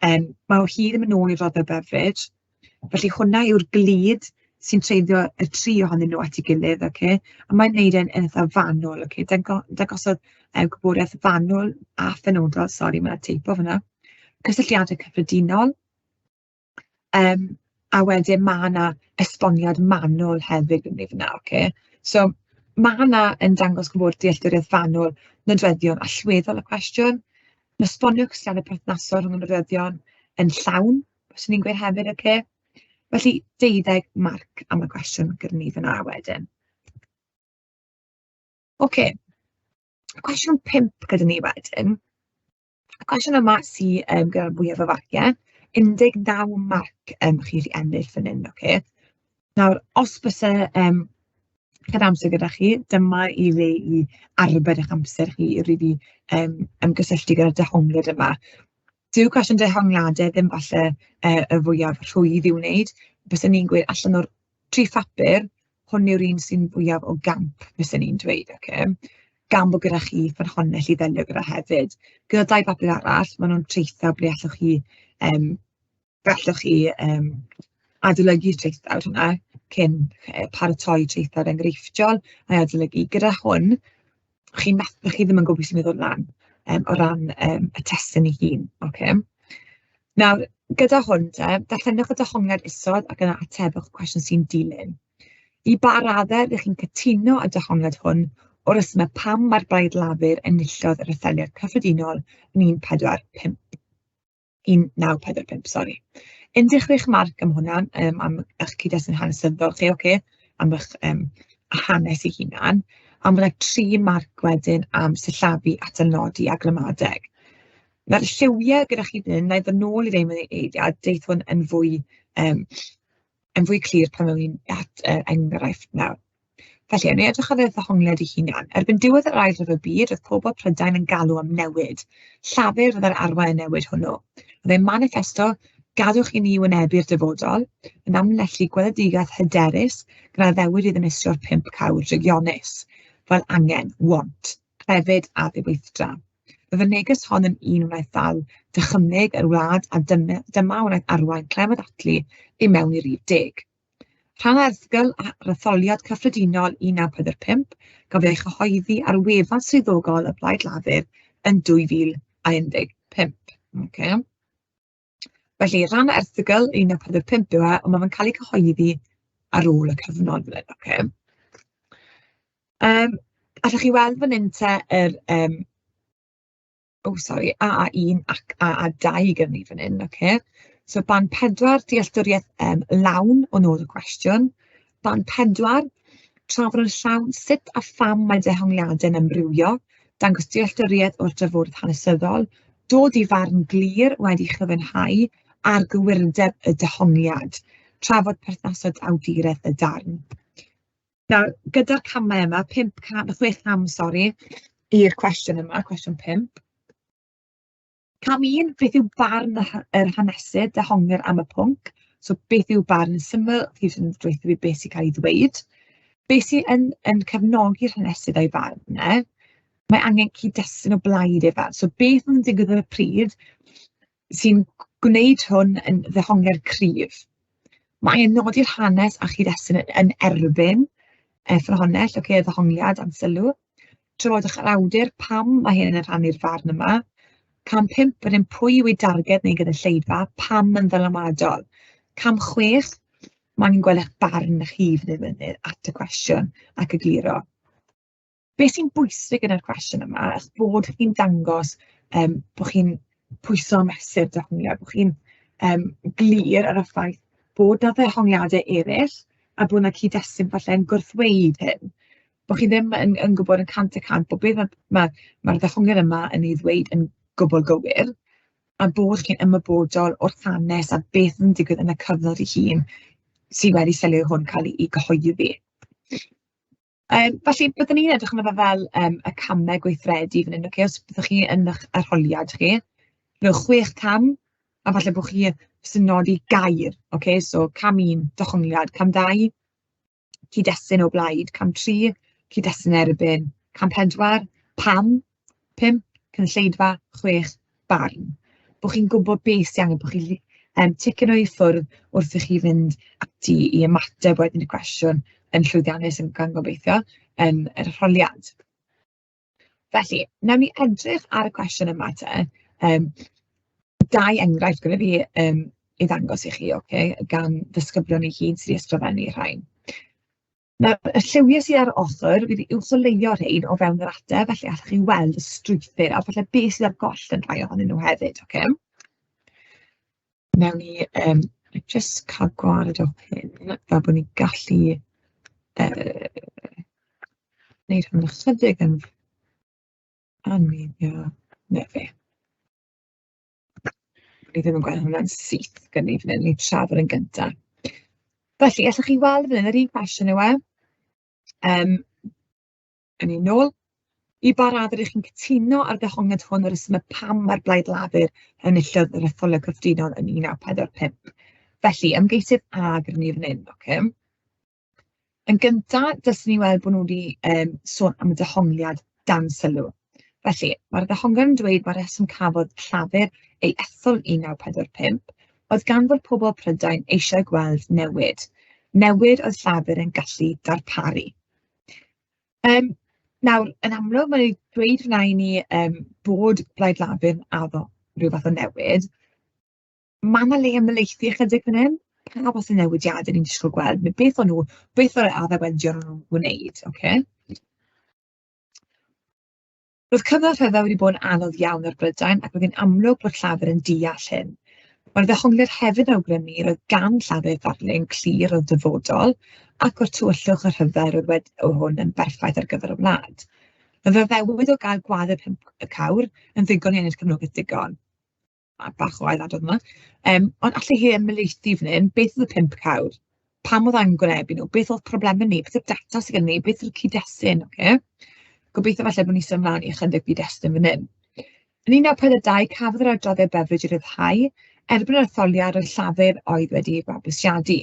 Mae o hyd yn mynd nôl i'r Rhodfa Beveridge, felly hwnna yw'r glud. sy'n treiddio y tri ohonyn nhw at ei gilydd, ocê? A mae'n wneud e'n yn eitha fanwl, ocê? Dangosodd gwybodaeth fanwl a phenodol, sori ma' 'na teipo fan'na, cysylltiadau cyffredinol, a wedyn ma' 'na esboniad manwl hefyd yn fan'na, ocê? So ma' hwnna yn dangos gwybod dealltwriaeth fanwl nodweddion allweddol y cwestiwn, yn esbonio cysylltiadau perthnasol rhwng y nodweddion yn llawn, fyswn i'n gweud hefyd, ocê? Felly 12 marc am y cwestiwn gyda ni fan'na wedyn. Ocê, cwestiwn 5 gyda ni wedyn. Y cwestiwn yma sy gyda'r fwyaf o farciau, 19 marc chi 'di ennill fan hyn, ocê. Nawr, os byse peth amser gyda chi, dyma i le i arbed eich amser chi i rili ymgysylltu gyda'r dehongliad yma. Dyw cwestiwn dehongliadau ddim falle y fwyaf rhwydd i'w wneud. Byswn i'n gweud allan o'r tri phapur, hwn yw'r un sy'n fwyaf o gamp, byswn i'n dweud, ocê. Gan bod gyda chi ffynhonnell i ddelio gyda hefyd. Gyda dau bapur arall, maen nhw'n traethau ble allwch chi, fe allwch chi adolygu traethawd hwnna cyn paratoi traethawd enghreifftiol a'i adolygu. Gyda hwn, chi'n methu, chi ddim yn gwybod beth sy'n mynd i ddod lan o ran y testun ei hun, ocê. Nawr, gyda hwn te, darllenwch y dehongliad isod ac yna atebwch y cwestiwn sy'n dilyn. I ba raddau rydych chi'n cytuno â dehongliad hwn o'r resymau pam mae'r Blaid Lafur enillodd yr etholiad cyffredinol yn 145? 1945, sori. 16 marc am hwnna, am eich cyd-destun hanesyddol chi, ocê, am eich hanes eich hunan. A ma' 'na 3 marc wedyn am sillafu, atalnodi a gramadeg. Mae'r lliwiau gyda chi fan hyn, wna i ddod nôl i rhein mewn eiliad, deith hwn yn fwy yn fwy clir pan awn ni at yr enghraifft nawr. Felly, ewn ni edrych ar y ddehongliad ei hunan. Erbyn diwedd yr Ail Ryfel Byd, roedd pobl Prydain yn galw am newid. Llafur fyddai'r arwain y newid hwnnw. Roedd eu maniffesto, "Gadewch i ni wynebu'r dyfodol", yn amlinellu gweledigaeth hyderus gan addewid i ddinistrio'r pump cawr drygionus, fel angen, want, clefyd a ddiweithdra. Roedd y neges hon yn un wnaeth ddal dychymyg yr wlad a dyma wnaeth arwain Clement Attlee i mewn i rif deg. Rhan erthygl ar etholiad cyffredinol 1945 gafodd ei chyhoeddi ar wefan swyddogol y Blaid Lafur yn 2015. Okay. Felly, rhan erthygl 1945 yw e, ond mae fe'n cael ei cyhoeddi ar ôl y cyfnod fan hyn. Okay. Allwch chi weld fan hyn te yr o sori, AA1 ac AA2 gyda ni fan hyn, ocê. So band 4, dealltwriaeth lawn o nod y cwestiwn. Band 4, trafod yn llawn sut a pham mae dehongliadau'n amrywio, dangos dealltwriaeth o'r drafodaeth hanesyddol, dod i farn glir wedi chyfiawnhau ar gywirdeb y dehongliad, trafod perthnasoedd awduraeth y darn. Nawr, gyda'r camau yma, 5 cam, 6 cam, sori, i'r cwestiwn yma, cwestiwn 5. Cam 1, beth yw barn yr hanesydd dehonglir am y pwnc? So beth yw barn yn syml, chi jyst yn dweud fi beth sy'n cael ei ddweud. Beth sy'n yn, yn cefnogi'r hanesydd a'i farn e? Mae angen cyd-destun o blaid ei farn. So beth yn digwydd ar y pryd sy'n gwneud hwn yn ddehongliad cryf? Mae e'n nodi'r hanes a chyd-destun yn erbyn y ffynhonnell, ocê, y ddehongliad am sylw. Trafodwch yr awdur, pam mae hyn yn rhannu'r farn yma. Cam 5, wedyn pwy yw ei darged neu gynulleidfa, pam yn ddylanwadol. Cam 6, mae angen gweld eich barn chi fan hyn at y cwestiwn ac egluro. Be sy'n bwysig yn yr cwestiwn yma, eich bod chi'n dangos bod chi'n pwyso a mesur dehongliad, bod chi'n glir ar y ffaith bod 'na ddehongliadau eraill a bod 'na cyd-destun falle yn gwrthweud hyn. Bod chi ddim yn gwybod yn 100% bod beth ma'r ddehongliad yma yn ei ddweud yn gwbl gywir, a bod chi'n ymwybodol o'r hanes a beth yn digwydd yn y cyfnod ei hun sydd wedi selio i hwn cael ei gyhoeddi. Felly byddwn ni'n edrych arno fe fel y camau gweithredu fan hyn, ocê, os byddwch chi yn eich arholiad chi, rhowch 6 cam, a falle bod chi jyst yn nodi gair, ocê, so cam 1, dehongliad, cam 2, cyd-destun o blaid, cam 3, cyd-destun erbyn, cam 4, pam, 5, cynulleidfa, 6, barn. Bod chi'n gwybod beth sy'n angen, bod chi'n Ticio nhw i ffwrdd wrth i chi fynd ati i ymateb wedyn i'r cwestiwn yn llwyddiannus yn gan gobeithio yn yr arholiad. Felly, wnawn ni edrych ar y cwestiwn yma te. Dau enghraifft gyda fi i ddangos i chi, ocê, gan ddisgyblion eu hun sydd wedi ysgrifennu rhain. Nawr, y lliwiau sydd ar ochr, fi 'di uwcholeuo rhein o fewn yr ateb, felly allwch chi weld y strwythur a falle beth sydd ar goll yn rhai ohonyn nhw hefyd, ocê. Wnawn ni jyst cael gwared o hyn, fel bod ni'n gallu wneud hwn ychydig yn animeiddio. 'Na fe. Ni ddim yn gweld hwnna'n syth gan ni fan hyn, ni'n trafod yn gyntaf. Felly, allwch chi weld fan hyn, yr un cwestiwn yw e. Yn ni nôl. I ba raddau ydych chi'n cytuno ar ddehongliad hwn o'r rhesymau pam mae'r Blaid Lafur enillodd yr etholiad cyffredinol yn 1945? Felly, ymgeisydd A gyda ni fan hyn, ocê. Yn gynta, dylsen ni weld bod nhw wedi sôn am y dehongliad dan sylw. Felly, mae'r ddehongliad yn dweud mae'r rheswm cafodd Llafur ei ethol yn 1945 oedd gan fod pobl Prydain eisiau gweld newid. Newid oedd Llafur yn gallu darparu. Nawr, yn amlwg, mae'n dweud fan'na i ni bod Blaid Lafur yn addo rhyw fath o newid. Ma' 'na le ymhelaethu ychydig fan hyn. Pa fath o newidiadau ni'n disgwyl gweld, neu beth o'n nhw, beth oedd yr addewidion o'n nhw'n gwneud, ocê? Roedd cyfnod rhyfel wedi bod yn anodd iawn ar Brydain, ac roedd hi'n amlwg bod Llafur yn deall hyn. Mae'r ddehongliad hefyd yn awgrymu roedd gan Llafur ddarlun clir o'r dyfodol, ac o'r tywyllwch y rhyfel roedd wedi, oedd hwn yn berffaith ar gyfer y wlad. Roedd yr addewid o gael gwaddedd 5 cawr yn ddigon i ennill cefnogaeth digon. A bach o ailadrodd yma. Ond allai hi ymhelaethu fan hyn, beth oedd y 5 cawr? Pam oedd angen gwynebu nhw? Beth oedd problemau ni? Beth yw'r data sydd gen ni? Beth yw'r cyd-destun? Ocê. Gobeithio falle bod ni'n symud ymlaen i ychydig gyd-destun fan hyn. Yn 1942, cafodd yr adroddiad Beveridge ei ryddhau. Erbyn yr etholiad, roedd Llafur oedd wedi ei fabwysiadu.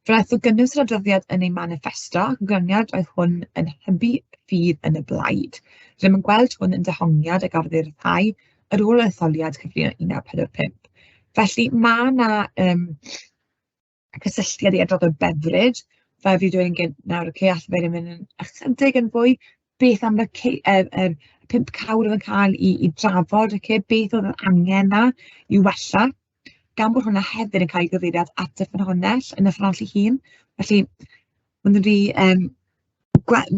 Fe wnaeth o gynnwys yr adroddiad yn ei maniffesto, ac yn ganlyniad oedd hwn yn hybu ffydd yn y blaid. Rydym yn gweld hwn yn dehongliad a gafodd ei ryddhau ar ôl yr etholiad cyffredinol 1945. Felly ma' 'na cysylltiad i adroddiad Beveridge, fel fi 'di dweud yn gynt nawr, ocê, alle fe ddim mynd yn ychydig yn fwy. Beth am y yr 5 cawr oedd yn cael ei drafod, ocê, beth oedd yr angen 'na i'w wella? Gan bod hwnna hefyd yn cael ei gyfeiriad at y ffynhonnell yn y ffynhonnell ei hun. Felly, maen nhw 'di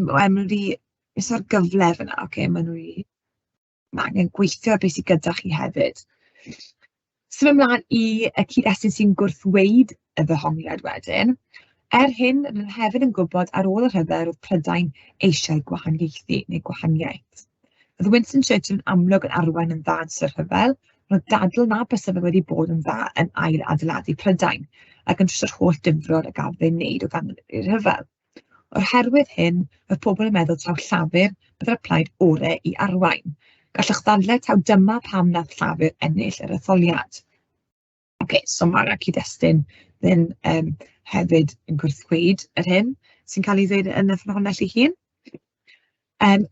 maen nhw 'di iso'r gyfle fan'na, ocê, maen nhw 'di... Ma' angen gweithio ar beth sydd gyda chi hefyd. Symud ymlaen i y cyd-destun sy'n gwrthweud y ddehongliad wedyn. Er hyn, rydym hefyd yn gwybod ar ôl y rhyfel roedd Prydain eisiau gwahaniaethu neu gwahaniaeth. Roedd Winston Churchill yn amlwg yn arwain yn dda yn ystod y rhyfel, roedd dadl na byse fe wedi bod yn dda yn ail-adeiladu Prydain, ac yn trwsio'r holl difrod a gafodd ei wneud o ganlyniad i'r rhyfel. O'r herwydd hyn, roedd pobl yn meddwl taw Llafur byddai'r plaid orau i arwain. Gallwch ddadlau taw dyma pam wnaeth Llafur ennill yr etholiad. Ocê, so ma' 'na cyd-destun then hefyd yn gwrthweud yr hyn sy'n cael ei ddweud yn y ffynhonnell ei hun.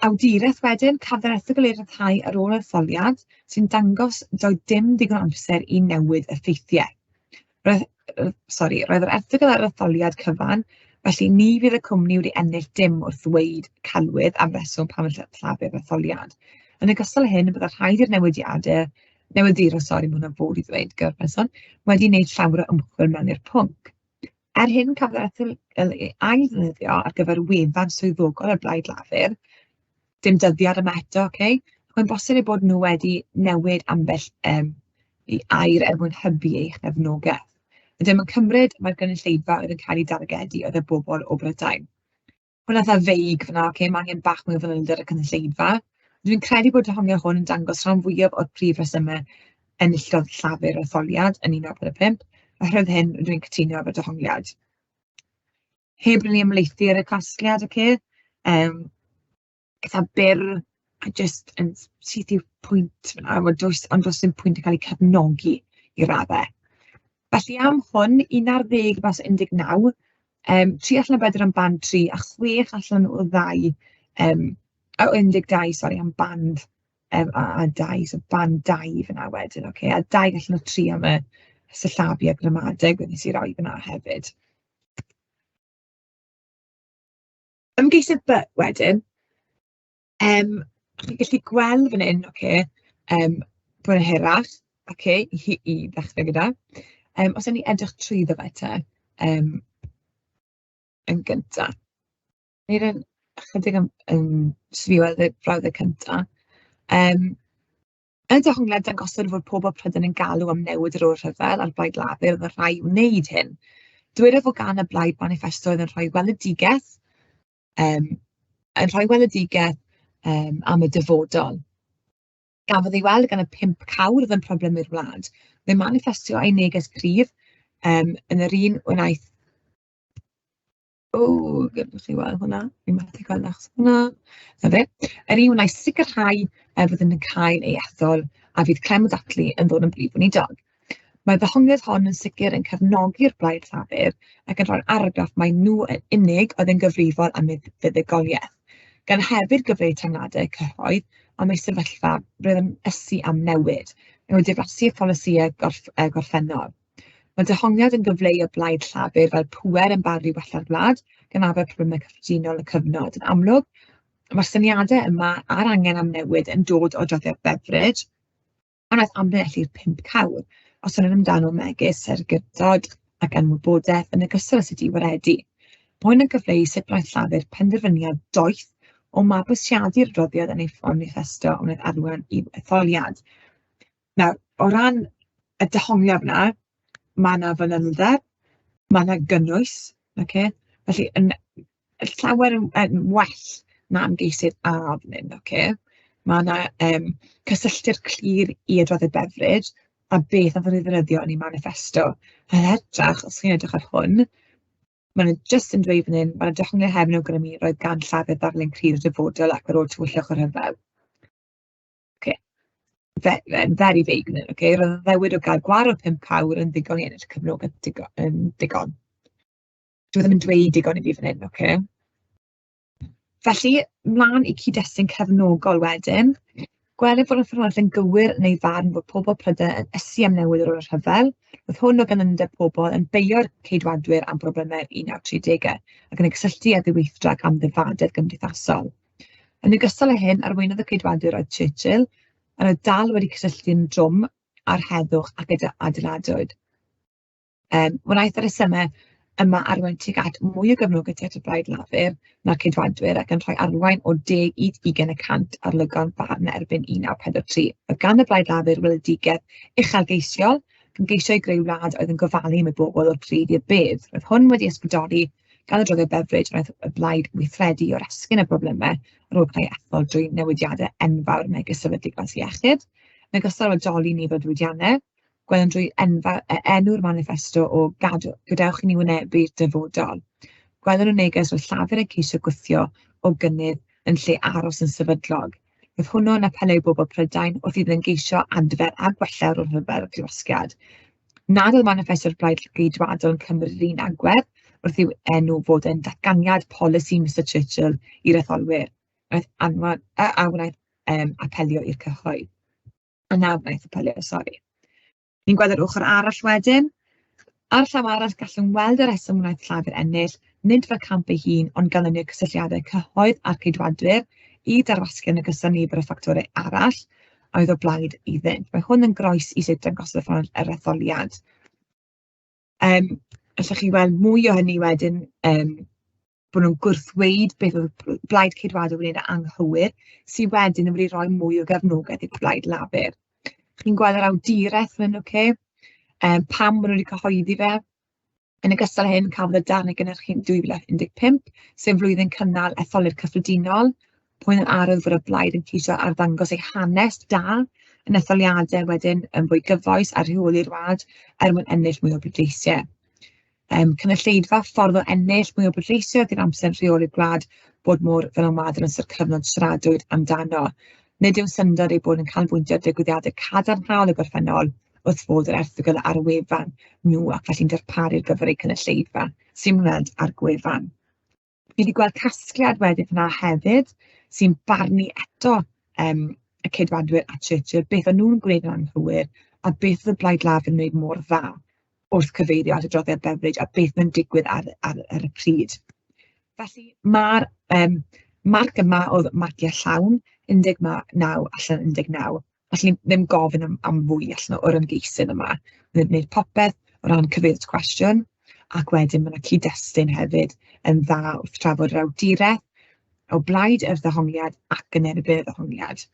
Awduraeth wedyn, cafodd yr erthygl ei ryddhau ar ôl yr etholiad, sy'n dangos doedd dim digon o amser i newid y ffeithiau. Roedd, sori, roedd yr erthygl ar yr etholiad cyfan, felly ni fydd y cwmni wedi ennill dim wrth ddweud celwydd am reswm pam y Llafur etholiad. Yn ogystal â hyn, byddai rhaid i'r newidiadau newyddiadurwr, sori, ma' hwnna'n fod i ddweud gyda'r person, wedi wneud llawer o ymchwil mewn i'r pwnc. Er hyn, cafodd yr erthygl ei ail-ddefnyddio ar gyfer wefan swyddogol y Blaid Lafur. Dim dyddiad yma eto, ocê. Mae'n bosib eu bod nhw wedi newid ambell i air er mwyn hybu ei chefnogaeth. Rydym yn cymryd mai'r gynulleidfa oedd yn cael ei dargedu oedd y bobl o Brydain. Hwnna'n eitha vague fan'na, ocê, ma' angen bach mwy o fanylder y cynulleidfa. Dwi'n credu bod dehongliad hwn yn dangos rhan fwyaf o'r prif resymau enillodd Llafur yr etholiad yn 1945, oherwydd hyn rydw i'n cytuno efo'r dehongliad. Heb rili ymhelaethu ar y casgliad, ocê, eitha byr a jyst yn syth i'r pwynt fan'na, does, ond does dim pwynt yn cael eu cefnogi i raddau. Felly am hwn, 11 mas o 19, 3 allan o 4 am band 3 a 6 allan o 2, o 12, sori, am band a 2, so band 2 fan'na wedyn, ocê, a 2 allan o 3 am y sillafu a gramadeg, fe wnes i roi fyna hefyd. Ymgeisydd B wedyn, chi'n gallu gweld fan hyn, ocê, bod e'n hirach, ocê, i ddechrau gyda. Os ewn ni edrych trwyddo fe te yn gynta. Wneud e'n ychydig yn jyst i fi weld y brawddeg cynta. Yn y dehongliad, dangoswyd fod pobl Prydain yn galw am newid ar ôl rhyfel a'r Blaid Lafur oedd y rhai i wneud hyn. Dywedodd fod gan y Blaid maniffesto oedd yn rhoi weledigaeth, yn rhoi weledigaeth am y dyfodol. Gafodd ei weld gan y 5 cawr oedd yn problem i'r wlad. Mae'n maniffestio a'i neges cryf yn yr un wnaeth... O, gewch chi weld hwnna? Fi'n methu gweld achos hwnna. 'Na fe. Yr un wnaeth sicrhau fyddwn yn cael ei ethol a fydd Clement Attlee yn ddod yn brif weinidog. Mae'r ddehongliad hon yn sicr yn cefnogi'r Blaid Llafur ac yn rhoi'r argraff mai nhw yn unig oedd yn gyfrifol am eu fuddugoliaeth, gan hefyd gyfleu teimladau cyhoedd am eu sefyllfa roedd yn ysu am newid, yn diflasu pholisïau gorffennol. Mae dehongliad yn gyfleu y Blaid Llafur fel pŵer yn barod i wella'r wlad, gan arfer problemau cyffredinol y cyfnod. Yn amlwg, mae'r syniadau yma a'r angen am newid yn dod o droddiad Beveridge, a wnaeth amlinellu'r 5 cawr, os soniwn amdano megis ergydod ac anwybodaeth yn ogystal â sut i waredu. Mae hwn yn cyfleu sut wnaeth Llafur penderfyniad doeth o mabwysiadu'r adroddiad yn ei maniffesto a wnaeth arwain i'w etholiad. Nawr, o ran y dehongliad 'na, ma' 'na fanylder, ma' 'na gynnwys, ocê? Felly yn llawer yn well na ymgeisydd A fan hyn, ocê? Ma' 'na cysylltiad clir i adroddiad Beveridge a beth wnaethon nhw ddefnyddio yn eu maniffesto. Yn hytrach, os chi'n edrych ar hwn, maen nhw jyst yn dweud fan hyn, "Mae'r dehongliad hefyd yn awgrymu roedd gan Llafur ddarlun clir o'r dyfodol ac ar ôl tywyllwch y rhyfel." Ocê, very vague fan hyn, ocê? Roedd y addewid o gael gwared o'r 5 cawr yn ddigon i ennill cefnogaeth yn digon. Dyw e ddim yn dweud digon i fi fan hyn, ocê? Felly, mlaen i cyd-destun cefnogol wedyn. Gwelir fod y ffynhonnell yn gywir yn ei farn fod pobl Prydain yn ysu am newid ar ôl y rhyfel. Roedd hwn o ganlyniad pobl yn beio'r Ceidwadwyr am broblemau'r 1930au ac yn ei gysylltu â ddiweithdra ac amddifadedd gymdeithasol. Yn ogystal â hyn, arweiniodd y Ceidwadwyr oedd Churchill, a oedd dal wedi cysylltu'n drwm â'r heddwch ac adeiladwyd. Wnaeth y rhesymau yma arwain tuag at mwy o gefnogaeth tuag at y Blaid Lafur na'r Ceidwadwyr ac yn rhoi arwain o 10 i 20% ar lygon barn erbyn 1943. Oedd gan y Blaid Lafur weledigaeth uchelgeisiol, gan geisio i greu wlad oedd yn gofalu am ei bobl o'r pryd i'r bedd. Roedd hwn wedi ysbrydoli gan adroddiad Beveridge, wnaeth y blaid weithredu i oresgyn y broblemau ar ôl cael ei ethol drwy newidiadau enfawr megis sefydlu gwas iechyd. Yn ogystal â doli nifer o diwydiannau, gwelwn drwy enw'r maniffesto o gadw, gadewch i ni wynebu'r dyfodol. Gwelwn y neges roedd Llafur yn ceisio gwthio o gynnydd yn lle aros yn sefydlog. Roedd hwnnw yn apelio i bobl Prydain wrth iddynt geisio adfer a gwella ar ôl rhyfel y dirwasgiad. Nad oedd maniffesto'r Blaid Geidwadol yn cymryd yr un agwedd wrth i'w enw fod yn datganiad polisi Mister Churchill i'r etholwyr, wnaeth anfon, a wnaeth apelio i'r cyhoedd. A na wnaeth apelio, sori. Ni'n gweld yr ochr arall wedyn. Ar y llaw arall, gallwn weld y rheswm wnaeth Llafur ennill, nid fel camp ei hun, ond ganlyniad cysylltiadau cyhoedd a'r Ceidwadwyr i darwasgu yn ogystal â nifer o ffactorau arall a oedd o blaid iddynt. Mae hwn yn groes i sut dangosodd y ffordd yr etholiad. Allwch chi weld mwy o hynny wedyn, bod nhw'n gwrthweud beth oedd Blaid Ceidwadol wedi gwneud yn anghywir, sydd wedyn yn wedi rhoi mwy o gefnogaeth i'r Blaid Lafur. Chi'n gweld yr awduraeth fan hyn, ocê? Pam maen nhw wedi cyhoeddi fe. Yn ogystal â hyn, cafodd y darn ei gynhyrchu yn 2015, sef flwyddyn cynnal etholiad cyffredinol, pwynt yn arwydd fod y blaid yn ceisio arddangos ei hanes da yn etholiadau wedyn yn fwy gyfoes a rheoli'r wlad er mwyn ennill mwy o bleidleisiau. Cynulleidfa, ffordd o ennill mwy o bleidleisiau oedd i'r amser rheoli'r gwlad bod mor ddylanwadol yn ystod cyfnod siaradwyd amdano. Nid yw'n syndod ei bod yn canolbwyntio ar ddigwyddiadau cadarnhaol y gorffennol wrth fod yr erthygl ar y wefan nhw ac felly'n darparu ar gyfer eu cynulleidfa sy'n ymweld â'r gwefan. Fi 'di gweld casgliad wedyn fan'na hefyd sy'n barnu eto y Ceidwadwyr a Churchill, beth o'n nhw'n gwneud yn anghywir A beth oedd y Blaid Lafur yn wneud mor dda wrth cyfeirio at adroddiad Beveridge a beth mae'n digwydd ar y pryd. Felly ma'r marc yma oedd marciau llawn, 19 allan o 19. Allwn ni ddim gofyn am fwy allan o'r ymgeisydd yma. Mae'n gwneud popeth o ran cyfeirio at cwestiwn, ac wedyn ma' 'na cyd-destun hefyd yn dda wrth trafod yr awduraeth o blaid yr ddehongliad ac yn erbyn y ddehongliad.